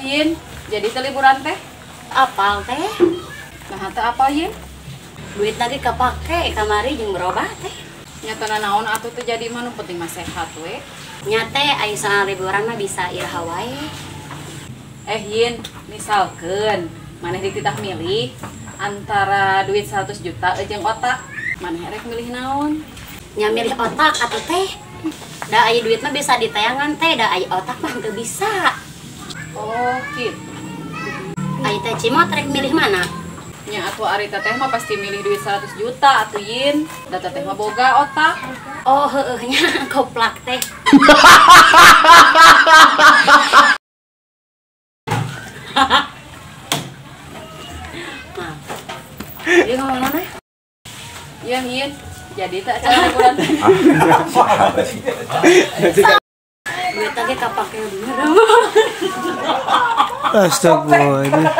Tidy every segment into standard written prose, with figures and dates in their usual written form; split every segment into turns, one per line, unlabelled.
Yin, jadi teh liburan teh?
Apal teh?
Nah, teh apal Yin?
Duit lagi kepake kamari jeung berobat teh.
Nyatana naon atuh teh jadi mah nu penting mah sehat we.
Nya teh aya soal liburan mah bisa iraha wae.
Yin, misalkeun maneh dititah milih antara duit 100 juta jeung otak, maneh rek milih naon?
Nya milih otak atuh teh. Da aya duit mah bisa ditayangan teh, da aya otak mah teu bisa.
Oh, gitu.
Aya teh Cimot rek milih mana?
Nya atuh ari teteh mah pasti milih duit 100 juta atuh Yin. Da teteh mah boga otak.
Oh, heueuh nya koplak teh. Nah. Dia ngomong mana?
Iya, Yin. Jadi tak acara liburan.
Duit lagi kapake bener.
Astagfirullah.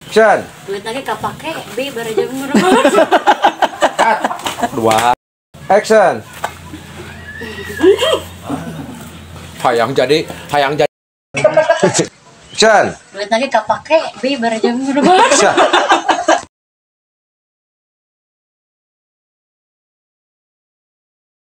Action.
Duit lagi kapake bi baraja bener.
Cut. 2. Action.
Hayang jadi, hayang jadi.
Action.
Duit lagi kapake bi baraja bener.